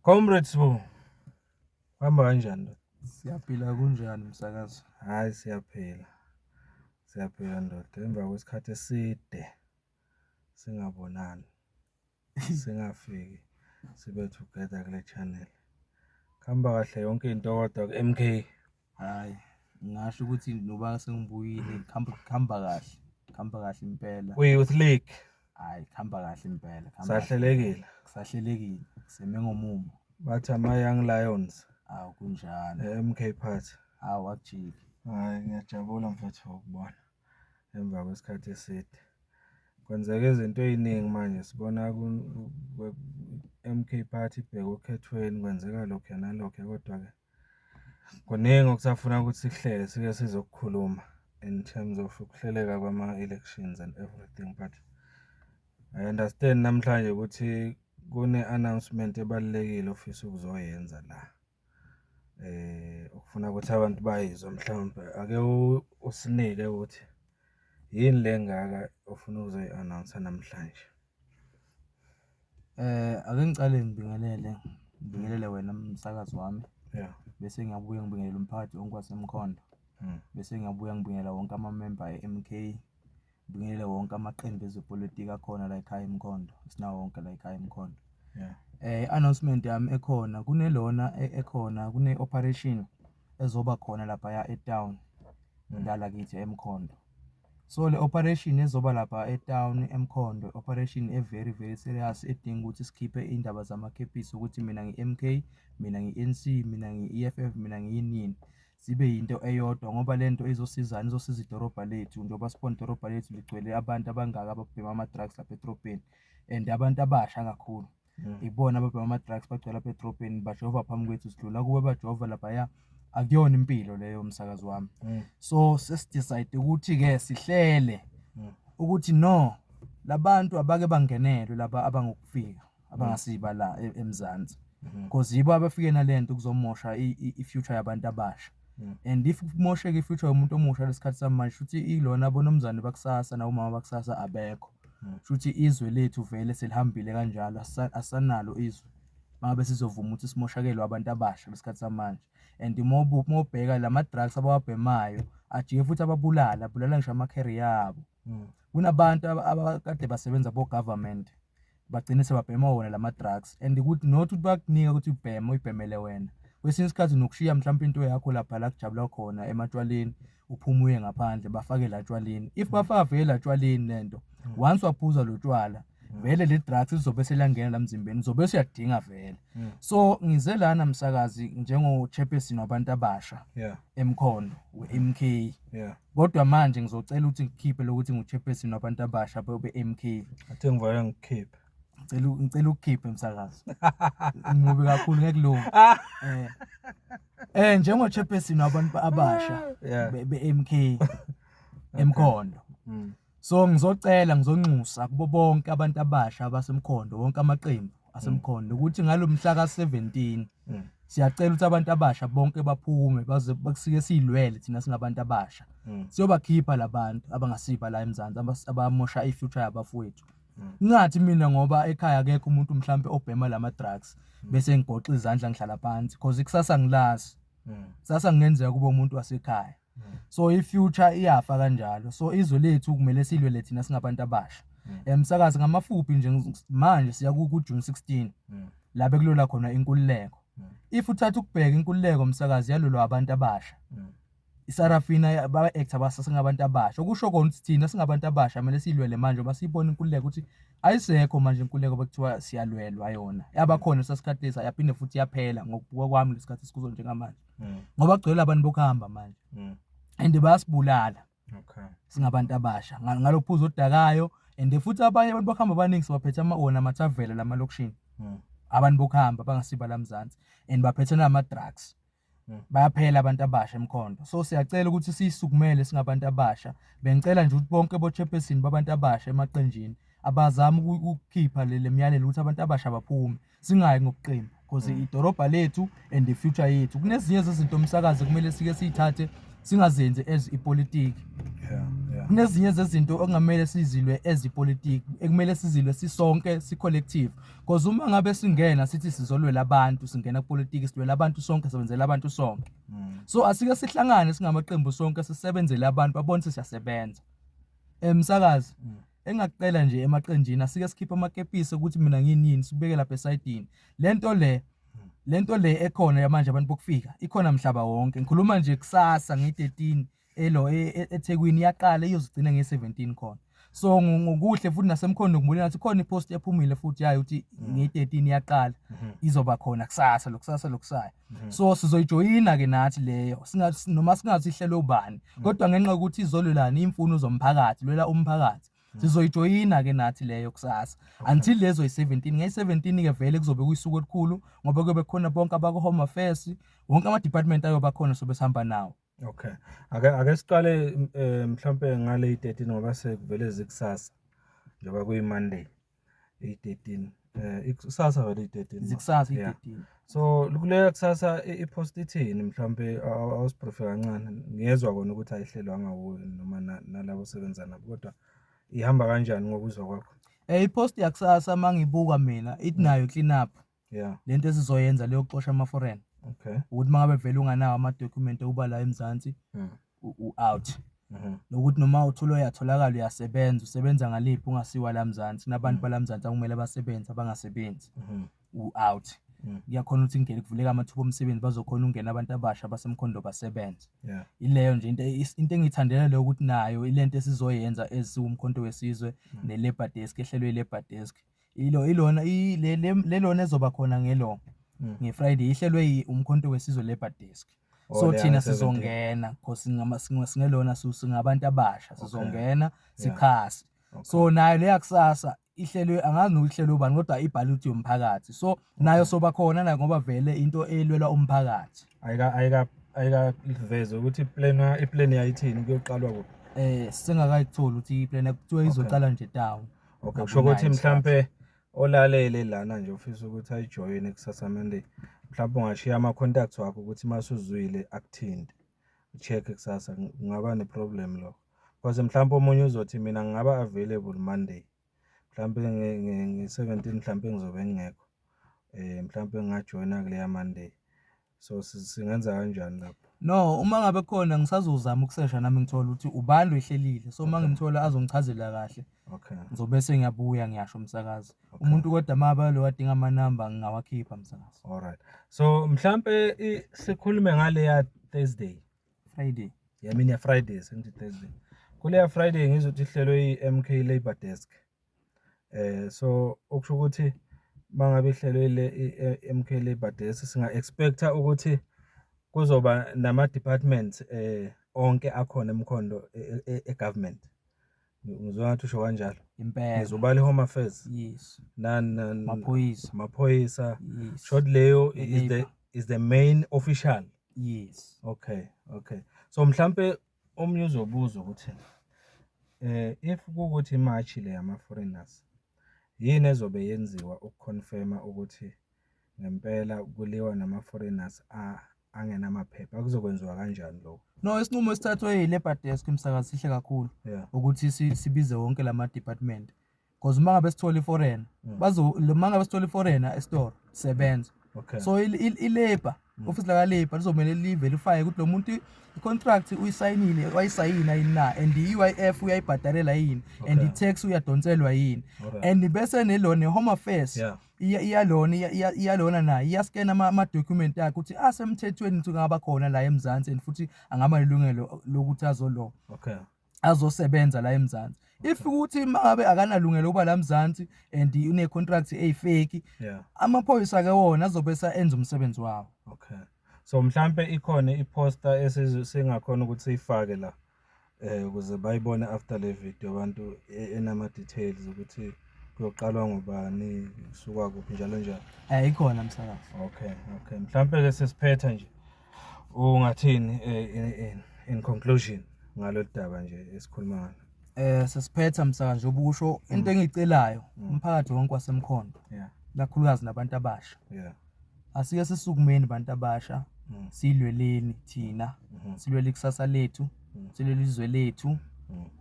Comrade Sbu, hamba kanjani ndoda? Siyaphila, kunjani msakazi? Hhayi siyaphila, siyaphila ndoda emva kwesikhathi eside singabonani, singafiki sibe together kule channel. Kuhamba kahle yonke into kodwa ku-M_K. Hhayi, ngingasho ukuthi noba sengibuyile kuhamba kuhamba kahle, kuhamba kahle impela. Kwi-Youth League. Hhayi, kuhamba kahle impela. Kuhamba kahle Sahlelekile. impela. Kusahlelekile, sime ngomumo. Bathi ama-Young Lions. Awu kunjalo. E-M_K Party. Awu akujiki. Hhayi ngiyajabula mfethu ukubona emva kwesikhathi eside. Kwenzeka izinto ey'ningi manje sibona ku-M_K Party ibheke okhethweni kwenzeka lokhuya nalokhuya kodwa-ke kuningi okusafuna ukuthi sikuhlele sike sizokukhuluma in terms of ukuhleleka kwama-elections and everything, but I understand namhlanje ukuthi kune-announcement ebalulekile ofisa ukuzoyenza la. Okufuna ukuthi abantu bayizwe mhlawumpe ake usinike ukuthi yini le ngaka ofuna ukuzoyi-announce-a namhlanje. Ake ngicale ngibingelele, ngibingelele wena msakazi wami. Bese ngiyabuya ngibingelele umphakathi wonke waseMkhondo. Bese ngiyabuya ngibingelela wonke amamemba e-M_K. Ngibingelele wonke amaqembu ezepolitiki akhona la ekhaya eMkhondo, esinawo wonke la ekhaya eMkhondo. I-announcement yami ekhona kunelona ekhona kune-operation ezoba khona laphaya e-town ngala kithi eMkhondo. So le operation ezoba lapha e-town eMkhondo, operation e-very very serious edinga ukuthi sikhiphe iy'ndaba zamakhepisi ukuthi mina ngi-M_K, mina ngi-N_C, mina ngi-E_F_F, mina ngiyinini. Zibe yinto eyodwa ngoba le nto izosizana, izosiza idorobha lethu njengoba sibona idorobha lethu ligcwele abantu abangaka ababhema ama-drugs lapha edrobheni and abantu abasha kakhulu. Ibona ababhema ama-drugs bagcwele lapha edrobheni, bajova phambi kwethu sidlula kubo bajova laphaya. Akuyona impilo leyo msakazi wami. So sesi-decide ukuthi-ke sihlele ukuthi no, labantu abake bangenelwe laba abangokufika abangasiba la eMzansi. Because yibo abafike nalento ukuzomosha i-future yabantu abasha. And if kumosheka i-future yomuntu omusha lesikhathi samanje, shuthi ilona abonomzane bakusasa nabomama bakusasa abekho. Shuthi izwe lethu vele selihambile kanjalo, asisanalo izwe. Mangabe sizovuma ukuthi simoshakelwe abantu abasha lesikhathi samanje. And mawubheka lama drugs abawabhemayo ajike futhi ababulala, abulala ngisho ama-career abo. Kunabantu abakade basebenza bo-government bagcine sebabhema wona lama drugs and ukuthi not ukuthi bayakunika ukuthi ubheme uyibhemele wena. Kwesinye isikhathi nokushiya mhlawumpe into yakho lapha la kujabulwa khona ematshwaleni, uphume uye ngaphandle bafake la tshwaleni. If bafaka vele la tshwaleni lento, once waphuza lo tshwala vele le drugs izobe selangena la mzimbeni, uzobe usuyadinga vele. So ngize lana msakazi njengo-chairperson wabantu abasha eMkhondo we-M_K. Kodwa manje ngizocela ukuthi ngikhiphe lokuthi ngu-chairperson wabantu abasha be-M_K. Athe ngivale ngikukhiphe. Ngicela ukukhiphe msakazi. Ngimubi kakhulu ngeke kulunge. Njengo-chairperson wabantu abasha be-M_K eMkhondo. So ngizocela ngizonxusa kubo bonke abantu abasha abaseMkhondo, wonke amaqembu aseMkhondo ukuthi ngalomhla ka-17 siyacela ukuthi abantu abasha bonke baphume baze bakusike siyilwele thina singabantu abasha. Siyobakhipha labantu abangasiba la eMzansi abamosha i-future yabafowethu. Ngingathi mina ngoba ekhaya akekho umuntu mhlambe obhema lama drugs bese ngigoqa izandla ngihlala phansi because ikusasa ngilazi. Kusasa kungenzeka kube umuntu wasekhaya. So i-future iyafa kanjalo. So izwe lethu kumele silwele thina singabantu abasha. Msakazi ngamafuphi nje manje siya ku June 16 la bekulwelwa khona inkululeko. If uthatha ukubheka inkululeko msakazi yalwelwa abantu abasha. ISarafina ba-actor basasengabantu abasha. Okusho kona ukuthi thina singabantu abasha kumele siyilwele manje ngoba siyibona inkululeko ukuthi ayisekho manje inkululeko bekuthiwa siyalwelwa yona. Yabakhona lesasikhathi lesa yaphinde futhi yaphela ngokubuka kwami lesikhathi esikuzo njengamanje. Ngoba kugcwele abantu bokuhamba manje. And bayasibulala. Singabantu abasha ngalokuphuza odakayo and futhi abanye abantu bokuhamba abaningi sibaphethe wona amathavela lamalokishini. Abantu bokuhamba bangasiba la Mzansi and baphethe nama drugs. Bayaphela abantu abasha eMkhondo. So siyacela ukuthi siyisukumele singabantu abasha. Bengicela nje ukuthi bonke bo-chairperson babantu abasha emaqenjini abazame ukukhipha le myalelo ukuthi abantu abasha baphume, singayi ngobuqembu because idorobha lethu and the future yethu. Kunezinye zezinto umsakazi kumele sike siyithathe singazenzi as ipolitiki. Yeah, yeah. Kunezinye zezinto okungamele sizilwe ezipolitiki, ekumele sizilwe sisonke si-collective, because uma ngabe singena sithi sizolwela abantu, singena kupolitiki silwela abantu sonke, sebenzela abantu sonke. So asike sihlangane singamaqembu sonke, sisebenzele abantu, babone ukuthi siyasebenza. Msakazi, engakucela nje emaqenjini, asike sikhiphe amakepisi ukuthi mina nginini, sibeke lapha esayidini lento le. Lento le ekhona yamanje, abantu bokufika, ikhona mhlaba wonke. Ngikhuluma nje kusasa nge-13 elo eThekwini iyaqala, iyozigcina nge-17 khona. So ngokuhle futhi naseMkhondo ngibona ngathi khona ipost ephumile futhi yayo ukuthi nge-13 iyaqala, izoba khona kusasa lokusasa lokusayo. So sizoyijoyina ke nathi leyo, singathi noma singathi ihlelo ubani, kodwa ngenxa yokuthi izolwelana imfuno zomphakathi, lwela umphakathi, sizoyijoyina ke nathi leyo kusasa until lezo yi-17. Ngeyi-17 ke vele kuzobe kuyisuku olukhulu, ngoba kuyobe khona bonke abako-Home Affairs, wonke ama-department ayoba khona, sobe sihamba nawo. Okay. Ake siqale mhlambe ngale 13, ngoba sekuvele zikusasa njengoba kuyi Monday i-13, ikusasa vele i-13. Zikusasa i-13. So kuleyo kusasa i-post ithini? Mhlambe awusibriefe kancane. Ngiyezwa kona ukuthi ayihlelwanga wuwe noma nalabo osebenza nabo, kodwa ihamba kanjani ngokuzwa kwakho? I-post yakusasa, mangibuka mina, ithi nayo clean up. Lento esizoyenza leyo kuxosha ama-foreign. Ukuthi mangabe vele unganawo ama-document okuba la eMzansi, u-out. Nokuthi noma uthole uyatholakala uyasebenza, usebenza ngaliphi ungasiwa la Mzansi? Kunabantu bala Mzansi akumele basebenze, abangasebenzi. U-out. Kuyakhona ukuthi ngene kuvuleka amathuba omsebenzi, bazokhona ukungena abantu abasha baseMkhondo basebenze. Ileyo nje into engiyithandela leyo, ukuthi nayo ilento esizoyenza esiwuMkhonto weSizwe ne-Labour Desk, ehlelwe i-Labour Desk. Ilo ilona lelona ezoba khona ngelo nge-Friday, ihlelwe uMkhonto weSizwe Labour Desk. Oh, So leya thina 17. Sizongena because singelona, singabantu abasha, sizongena sichase. So nayo leya kusasa ihlelwe, angazi nokuhlelwe ubani, kodwa ibhale ukuthi yomphakathi, so nayo soba khona nayo ngoba vele into elwelwa umphakathi. Ayikaveze ukuthi iplan yayithini, kuyoqalwa kuphi? Singakayitholi ukuthi iplan kuthiwa izoqala nje town. Okay, kusho ukuthi mhlambe olalele lana nje ufisa ukuthi ayijoyine kusasa Monday, mhlawumbe ungashiya ama-contacts wakho ukuthi masuzwile akuthinte, check kusasa, kungaba ne-problem lokho? Because mhlawumbe omunye uzothi mina ngingaba available Monday, mhlawumbe nge-17 mhlawumbe ngizobe ngingekho, mhlawumbe ngingajoyina kuleya Monday. So singenza kanjani lapho? No, uma ngabe khona ngisazozama ukusesha nami ngithola ukuthi ubani oyihlelile. So uma ngimthola azongichazela kahle, ngizobe sengiyabuya ngiyasho, umsakazi. Umuntu kodwa uma lo wadinga amanamba, ngingawakhipha, msakazi. Alright, so mhlambe sikhulume ngaleya Thursday. Friday. Yeah, I mean ya Friday, sengithi Thursday. Kuleya Friday ngizothi ihlelwe i-MK Labor Desk. So okusho ukuthi mangabe ihlelwe le i-MK Labor Desk, singa expecta ukuthi kuzoba nama departments onke akhona eMkhondo e-government. Ngizwa ngathi usho kanjalo. Impela. Ngizobala i-Home Affairs. Yes. Nani Maphoyisa. Maphoyisa. Yes. Short leyo is the Labour. is the main official. Yes. Okay. So mhlambe omunye uzobuza ukuthi if kukuthi imarch le yama foreigners, yini ezobe yenziwa ukuconfirma ukuthi ngempela kuliwa nama foreigners a angenamaphepha? Kuzokwenziwa kanjani lokho? No, isinqumo esithathwe yi-Labour Desk, umsakazi, sihle kakhulu ukuthi sibize wonke lama department, because uma ngabe sithola i-foreigner, bazo uma ngabe sithola i-foreigner esitolo sebenza. So i-labor office laka labor lizomele live lifake ukuthi lo muntu i-contract uyisayinile, wayisayina yini na, and i-UIF uyayibhadalela yini, and i-tax uyadonselwa yini, and bese nelo ne-Home Affairs iyalona iyalona nayo iyaskena ama-document akhe ukuthi asemthethweni, ukuthi ngaba khona la eMzansi and futhi angaba nelungelo lokuthi azolo azosebenza la eMzansi. If ukuthi mangabe akanalungelo ukuba la eMzansi and une-contract eyifake, amaphoyisa ke wona azobe enza umsebenzi wawo. Okay, so mhlambe ikhona iposter esingakhona ukuthi siyifake la ukuze bayibone after le video abantu, enama details ukuthi kuyoqalwa ngubani, kusuka kuphi, njalo njalo? Ikhona, msakazi. Okay, mhlambe ke sesiphetha nje, ungathini in conclusion ngalolu daba nje esikhuluma ngalo? Sesiphetha, msakazi, njengoba usho, into engiyicelayo umphakathi wonke waseMkhondo, kakhulukazi nabantu abasha, asike sisukumeni bantu abasha, silweleni thina, silwele ikusasa lethu, silwele izwe lethu.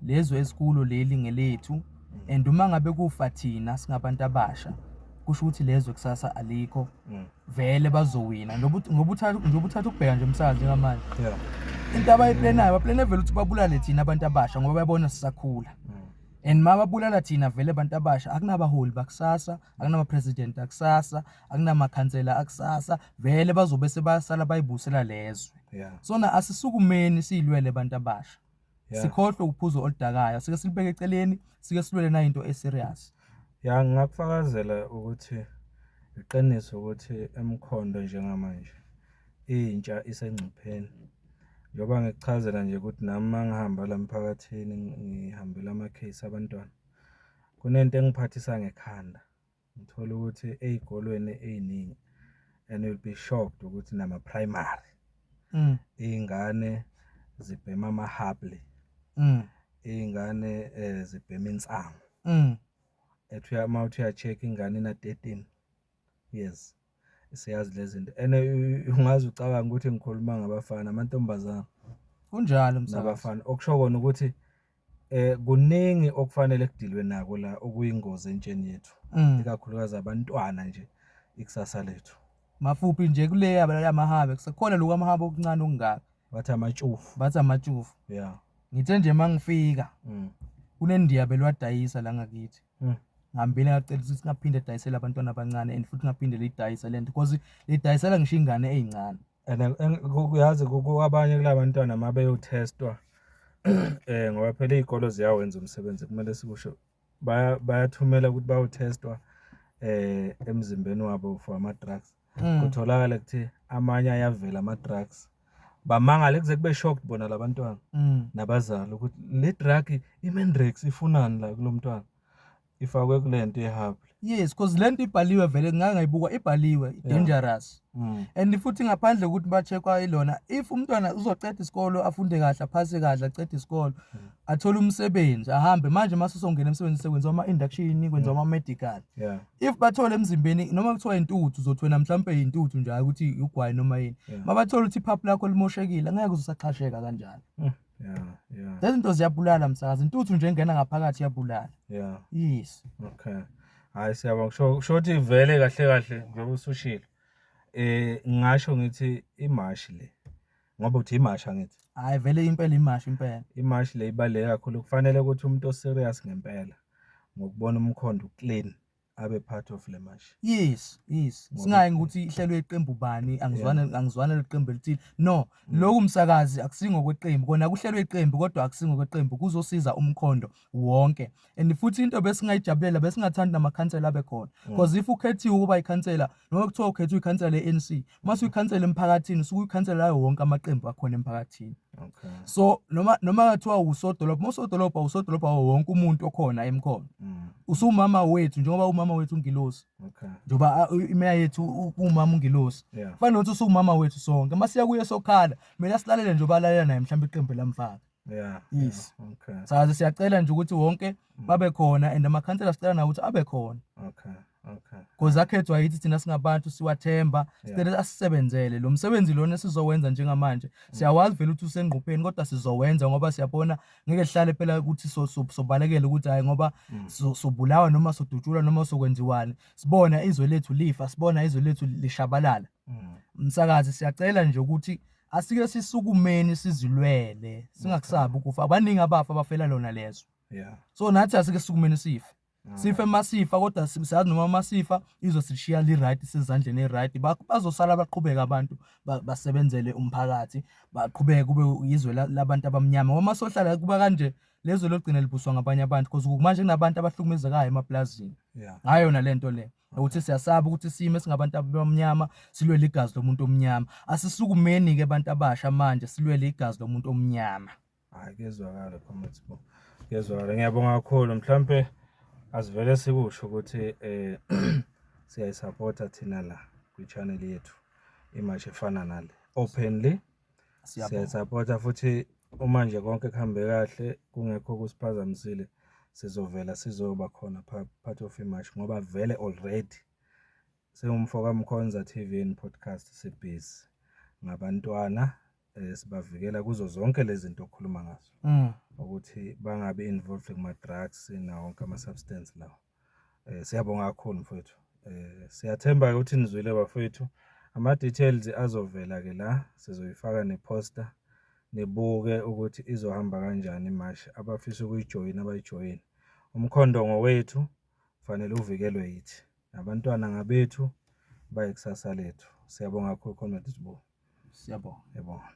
Lezwe esikulo leli ngelethu, and uma ngabe kufa thina singabantu abasha, kusho ukuthi lezwe kusasa alikho. Vele bazowina ngoba uthatha ukubheka nje umsakazi njengamanje, into abayiplanayo, baplane vele ukuthi babulale thina abantu abasha ngoba bayabona sisakhula. And ma babulala thina vele abantu abasha, akunabaholi bakusasa, akunama-president akusasa, akunamakhansela akusasa. Vele bazobe sebasala bayibusela lezwe. Sona asisukumeni siyilwele abantu abasha. Sikhohlwe uphuzo oludakayo, sike silibeke eceleni, sike silwele na into eserious. Ya, ngingakufakazela ukuthi iqiniso ukuthi eMkhondo njengamanje intsha isengcupheni. Njengoba ngikuchazela nje ukuthi nami uma ngihamba la emphakathini ngihambela ama-case abantwana, kunento engiphathisa ngekhanda. Ngithola ukuthi ey'kolweni ey'ningi, and you'll be shocked ukuthi nama-primary, iy'ngane zibhema ama-hubbly, iy'ngane zibhema insangu. Ethi uma uthi uya-check-a, ingane ina-13 years siyazi lezi zinto, and ungaze ucabange ukuthi ngikhuluma ngabafana, amantombazane Kunjalo, msakazi. nabafana. Okusho kona ukuthi kuningi okufanele kudilwe nako la okuyingozi entsheni yethu, ikakhulukazi abantwana nje, ikusasa lethu. Mafuphi nje kule yamahabe, kusekhona lokhu amahabe okuncane okungaka. Bathi amatshufu. Bathi amatshufu. Ngithe nje mangifika, kunendiya belwadayisa la ngakithi. Ngihambile ngacela ukuthi singaphinde dayisele abantwana abancane, and futhi ngaphinde liyidayise lento, because lidayisela ngisho ingane ezincane. And uyazi kwabanye kulabantwana uma beyothestwa, ngoba phela iy'kolo ziyawenza umsebenzi, kumele sikusho, bayathumela ukuthi bayothestwa emzimbeni wabo for ama-drugs. Kutholakala ukuthi amanye ayavela ama-drugs, bamangale kuze kube shocked bona labantwana nabazali ukuthi le drug i-Mandrax ifunani la kulo mntwana, ifakwe kule nto ye-hubbly. Yes, because lento ibhaliwe vele, ngake ngayibuka, ibhaliwe dangerous. And futhi ngaphandle kokuthi ba-check-wa ilona, if umntwana uzoceda isikolo, afunde kahle, aphase kahle, acede isikolo, athole umsebenzi, ahambe manje, mase usongena emsebenzini, sekwenziwa ama-induction, kwenziwa ama-medical. If bathole emzimbeni, noma kuthiwa intuthu, uzothi wena mhlawumpe intuthu nje, hayi ukuthi ugwayi noma yini, mabathola ukuthi iphaphu lakho limoshekile, ngeke uzosaqhasheka kanjalo. Yeah. Lezi zinto ziyabulala, msakazi. Intuthu nje engena ngaphakathi iyabulala. Yes. Okay. Hayi, siyabonga. Kusho ukuthi vele kahle kahle njengoba usushilo, ngingasho ngithi imashi le, ngoba uthi imashi, angithi? Hayi vele, impela imashi impela. Imashi le ibaluleke kakhulu. Kufanele ukuthi umuntu oserious ngempela ngokubona umkhondo clean abe part of le mashi. Yes. Singayi ngokuthi ihlelwe iqembu bani, angizwana leqembu elithile. No, lokhu msakazi akusingo kweqembu, kona kuhlelwe iqembu kodwa akusingo kweqembu, kuzosiza umkhondo wonke. And futhi into besingayijabulela, besingathanda namakhansela abe khona. Because if ukhethiwe ukuba ikhansela, noma kuthiwa ukhethiwe ikhansela le-ANC, mase uyikhansela emphakathini, usuke uyikhansela yayo wonke amaqembu akhona emphakathini. So noma kuthiwa usodolobha, uma usodolobha, usodolobha wonke umuntu okhona eMkhondo. Usumama wethu, njengoba umama wethu ungilosi. Njengoba imeya yethu umama ungilosi. Kufanele ukuthi usumama wethu sonke. Masiya kuye sokhala, kumele asilalele nje obalalela naye mhlawumbe iqembu lamfaka. Yes. Okay. Saze siyacela nje ukuthi wonke babe khona, and amakhansela sicela nawo ukuthi abe khona. Okay. Because akhethwa yithi thina singabantu, siwathemba, sicela asisebenzele lo msebenzi lona esizowenza njengamanje. Siyawazi vele ukuthi usengqupheni, kodwa sizowenza ngoba siyabona ngeke sihlale phela ukuthi sobalekele ukuthi hayi ngoba sobulawa noma sodutshulwa noma sokwenziwani. Sibona izwe lethu lifa, sibona izwe lethu lishabalala. Msakazi, siyacela nje ukuthi asike sisukumeni sizilwele, singakusabi ukufa. Abaningi abafa abafela lona lezwe. So nathi asike sisukumeni sife. Sife masifa, kodwa siyazi noma masifa izwe sishiya li-right, sezandleni e-right. Bazosala baqhubeka abantu basebenzele umphakathi, baqhubeke kube izwe labantu abamnyama. Ngoba masohlala kuba kanje, lezwe logcina libuswa ngabanye abantu, because manje kunabantu abahlukumezekayo emaplazini. Ngayo yona lento le ukuthi siyasaba ukuthi sime singabantu abamnyama silwele igazi lomuntu omnyama. Asisukumeni ke abantu abasha manje, silwele igazi lomuntu omnyama. Hayi, kuyezwakala, Comrade Sbu. Kuyezwakala. Ngiyabonga kakhulu. Mhlampe asivele sikusho ukuthi siyayisupporta thina la kwi-channel yethu imashi efana nale openly. Siyabonga. Siyayisupporta futhi, uma nje konke kuhambe kahle kungekho kusiphazamisile, sizovela sizoba khona part of imashi, ngoba vele already singumfo kaMkhonza TV and podcast, sibhizi ngabantwana. Sibavikela kuzo zonke lezi zinto okhuluma ngazo, ukuthi bangabi involved kuma-drugs nawo wonke ama-substance lawa. Siyabonga kakhulu mfowethu. Siyathemba ukuthi nizwile bafowethu. Ama-details azovela-ke la, sizoyifaka ne-poster, nibuke ukuthi izohamba kanjani imashi. Abafisa ukuyijoyina bayijoyine. Umkhondo ngowethu, fanele uvikelwe yithi. Nabantwana ngabethu, bayikusasa lethu. Siyabonga kakhulu, Comrade Sibu. Siyabonga. Ngiyabonga.